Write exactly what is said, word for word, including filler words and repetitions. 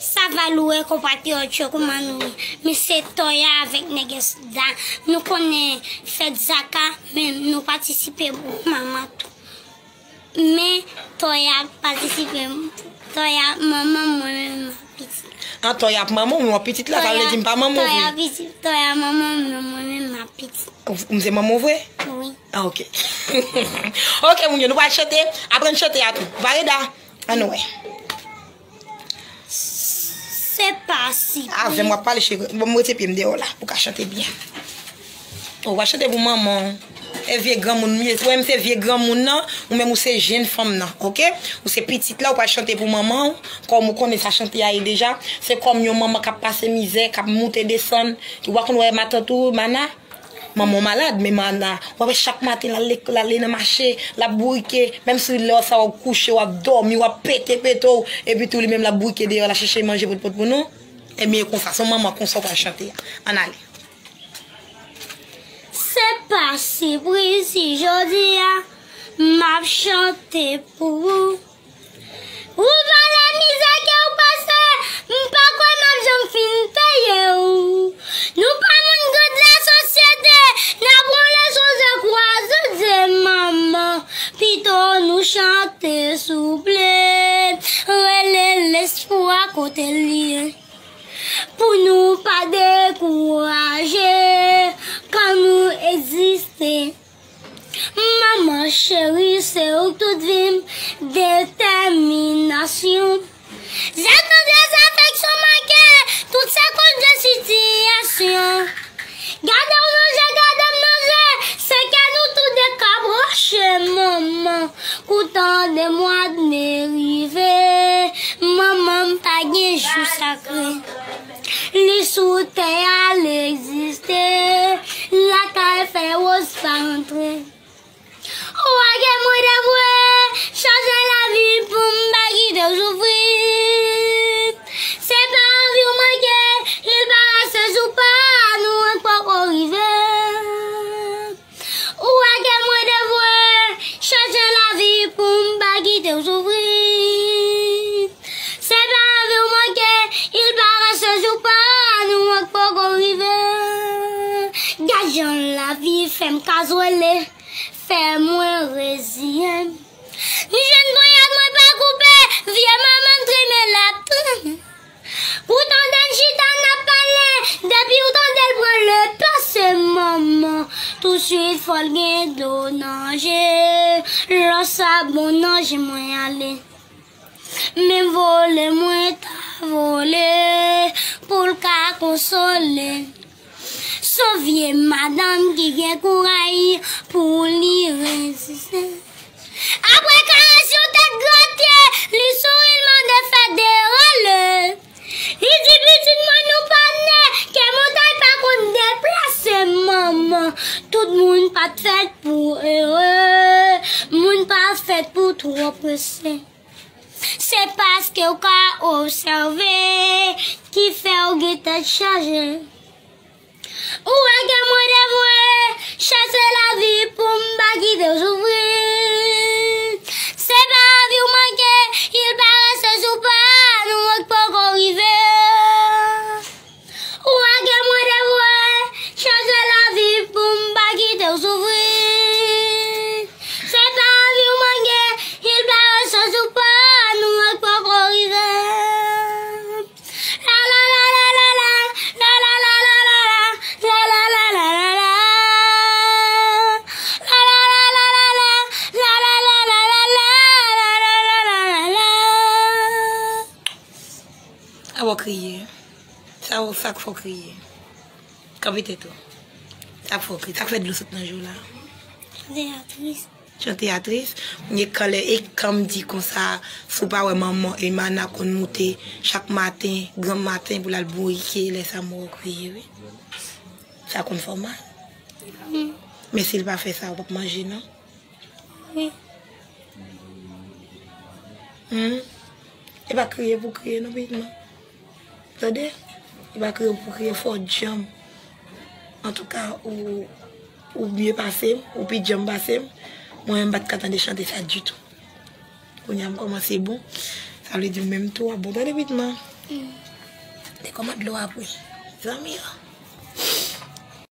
Sa va louwe konpatriyòt yo, kouman nou ye? Men se Toya avèk Nègès Da. Nou konnen fèt Zaka, men nou patisipe pou manman tou. Men Toya patisipe, Toya manman mwen menm pitit. An Toya ap manman w, men w ap pitit la, sa vle di m pa manman w vre. Toya pitit, Toya manman mwen, mwen menm m ap pitit. Ou, m se manman w vre? Wi. Ah, ok. Ok, moun yo, nou pral chante, aprann chante a tou. Vareda, ann wè. Se pa si. Avè m w ap pale, cheri. Bon, m rete pye m deyò la, pou w ka chante byen. Ou va chante pou manman w. E vye granmoun m ye. Ou menm se vye granmoun nan, ou menm ou se jenn fanm nan, ok? Ou se pitit la, ou pral chante pou manman w. Kòm ou konnen sa chante a ye deja. Se kòm yon manman k ap pase mizè, k ap moute desann. Ou pa konn wè matant ou, Mana? Manman w malad, men Mana, w ap wè chak maten l al lek-, l ale nan mache, l ap bourike, menm si lè sa w ap kouche, w ap dòmi, w ap pete pete w, epi tou li menm l ap bourike deyò, l ap chèche manje potpot pou nou. Ebyen, e konsa, se yon manman konsa w pral chante a. Ann ale. Se pa sipriz si jodi a, m ap chante pou ou. Ou pale mizè ke w pase, m pa kwè m ap janm fin peye w. Nou pa moun gad lasosyete, n ap wole sou ze kwaze de manman. Pito nou chante souple, rele lespwa kote l ye. Pou nou pa dekouraje, kan nou egziste. Manman cheri, se ou tout vi m, detèminasyon. Zèl tandrès afeksyon manke, tout se koz de sitiyasyon. Gade w nan je, gade m nan je, se kè nou tou de ka branche, manman. Kou tan de mwa de me rive, manman m pa gen jou sakre. Li sou tè a, l egziste, lakay fè woz pa antre. Ou a gen mwen devwe, chanje lavi pou m pa kite w soufri. Se pa anvi w manke, il parese jou pa nou an poko rive. Ou a gen mwen devwe, chanje lavi pou m pa kite w soufri. Se pa anvi w manke, il parese jou pa nou an poko rive. Gad jan lavi fè m kazwele, fè mwen reziye m. M jwenn ponyèt mwen pa koupe, vye manman m trimen l ap trimen. Ou tande n chita n ap pale, depi w tande l pran le pa se manman. Touswit fò l gen dlo nan je, lò sa bon nan je mwen ale. Men vole mwen ta vole, pou l ka konsole. S on vye madanm ki gen kouraj pou li reziste. Apre karès yon tèt grate, li souri, l mande fè derale. Li di pitit mwen nou pa ne, ke montay pa konn deplase manman. Tout moun pa t fèt pou ere, moun pa fèt pou twò prese. Se paske w ka obsève ki fè w gen tèt chaje. Ou wè ke mwen devwe, chèche lavi pou m pa kite w soufri. Se pa anvi w manke, il parese jou pa nou an k poko rive. Ou wè ke mwen devwe, chèche lavi pou m pa kite w soufri. Se pa anvi w manke, il parese jou pa nou an k poko rive. Sa w kriye? Sa w, sa k fè w kriye? Kanpe tèt ou. Sa k fè w kriye? Sa k fè dlo sot nan je w la? Chante a tris. Chante a tris. Mwen kanlè e kan m di konsa, si w pa wè manman Emana konn moute chak maten, granm maten pou l al bourike, lè sa m wè w kriye wi. Sa konn fè w mal. Men si l pa fè sa, ou p ap manje non. Wi. Hmm. E pa kriye pou kriye non pitit mwen. Tande? E pa kriye pou kriye, fò w djanm. Antouka, ou, ou byen pase m, ou pi djanm pase m. Mwen menm m pa t ka tande chante sa ditou. Kounye a m kòmanse bon. Sa vle di ou menm tou w ap bon. Tande pitit mwen. Te kòmand dlo a pou zanmi yo.